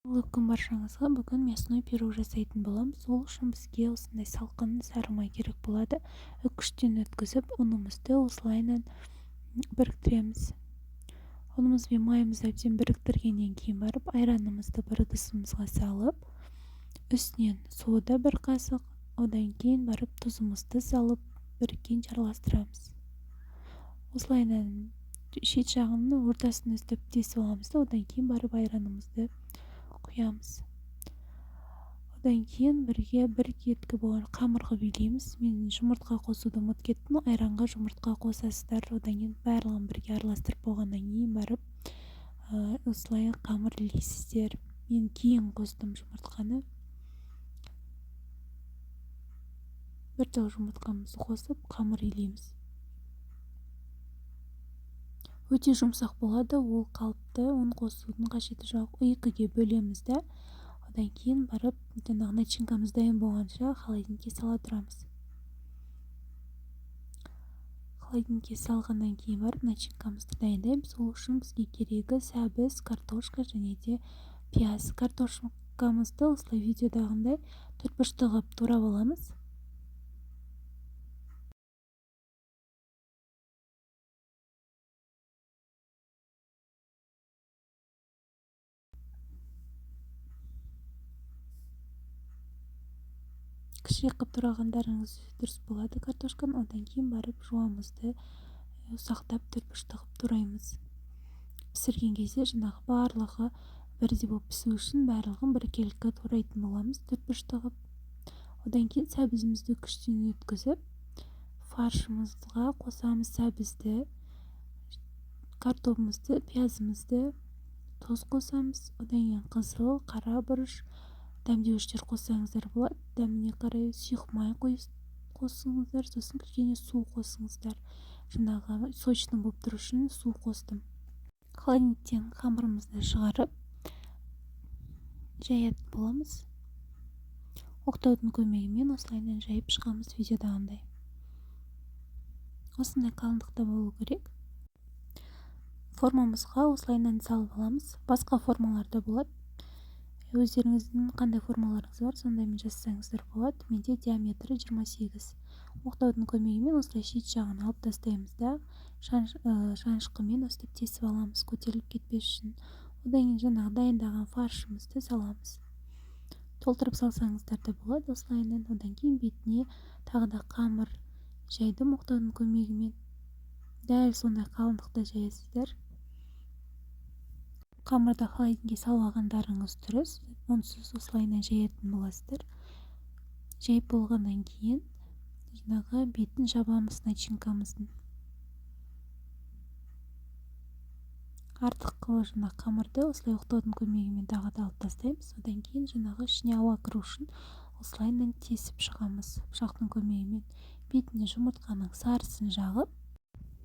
Күн баршаңызға. Бүгін мясной пирог жасайтын боламыз. Ол үшін бізге осындай салқын сары май керек болады. Үккіштен өткізіп, ұнымызды осылайынан біріктіреміз. Ұнымыз бен майымызды әбден біріктіргеннен кейін барып, айранымызды бір ыдысымызға салып, үстінен сода бір қасық, одан кейін барып тұзымызды салып, біріккенше араластырамыз. Осылайынан шет жағын, ортасын өстіп тесіп аламыз да, одан кейін барып айранымызды құямыз. Одан кейін бірге бір кеткі болған қамыр қылып илейміз. Мен жұмыртқа қосуды ұмытып кеттім. Айранға жұмыртқа қосасыздар. Одан кейін барлығын бірге араластырып болғаннан кейін барып, осылай қамыр илейсіздер. Мен кейін қостым жұмыртқаны. Бір тал жұмыртқамызды қосып, қамыр илейміз. Өте жұмсақ болады, ол қалыпты, ұн қосудың қажеті жоқ. Екіге бөлеміз да, одан кейін барып жаңағы начинкамыз дайын болғанша холодильникке сала тұрамыз. Холодильникке салғаннан кейін барып начинкамызды дайындаймыз. Ол үшін бізге керегі сәбіз, картошка және де пияз. Картошкамызды осылай видеодағындай төртбұрышты қылып турап аламыз. Кішірек қылып турағандарыңыз дұрыс болады картошканы. Одан кейін барып жуамызды ұсақтап төртбұрышты қылып тураймыз. Пісірген кезде жаңағы барлығы бірдей болып пісу үшін барлығын біркелкі турайтын боламыз төртбұрышты қылып. Одан кейін сәбізімізді күштен өткізіп, фаршымызға қосамыз сәбізді, картобымызды, пиязымызды, тұз қосамыз. Одан кейін қызыл, қара бұрыш, дәмдеуіштер қоссаңыздар болады. Дәміне қарай сұйық май қосыңыздар, сосын кішкене су қосыңыздар. Жаңағы сочный болып тұру үшін су қостым. Холодильниктен қамырымызды шығарып жаятын боламыз. Оқтаудың көмегімен осылайынан жайып шығамыз видеодағындай. Осындай қалыңдықта болу керек. Формамызға осылайынан салып аламыз. Басқа формалар да болады. Өздеріңіздің қандай формаларыңыз бар, сондаймен жасасаңыздар болады. Менде диаметрі 28. Оқтаудың көмегімен осылай шет жағын алып тастаймыз да, шанышқымен өстіп тесіп аламыз, көтеріліп кетпес үшін. Одан кейін жаңағы дайындаған фаршымызды саламыз. Толтырып салсаңыздар да болады осылайынан. Одан кейін бетіне тағы да қамыр жайдым оқтаудың көмегімен. Дәл сондай қалыңдықта жаясыздар. Қамырды холодильникке салып алғандарыңыз дұрыс, онсыз осылайынан жаятын боласыздар. Жайып болғаннан кейін жаңағы бетін жабамыз начинкамыздың. Артық жаңағы қамырды осылай оқтаудың көмегімен тағы да алып тастаймыз. Одан кейін жаңағы ішіне ауа кіру үшін осылайынан тесіп шығамыз пышақтың көмегімен. Бетіне жұмыртқаның сарысын жағып,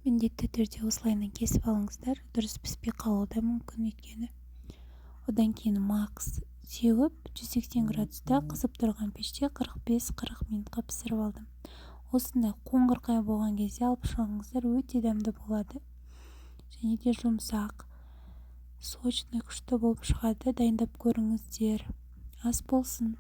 міндетті түрде осылайынан кесіп алыңыздар, дұрыс піспей қалуы да мүмкін өйткені. Одан кейін макс сеуіп, 180 градуста қызып тұрған пеште 45-40 минутқа пісіріп алдым. Осындай қоңырқай болған кезде алып шығыңыздар, өте дәмді болады. Және де жұмсақ, сочный, күшті болып шығады. Дайындап көріңіздер. Ас болсын.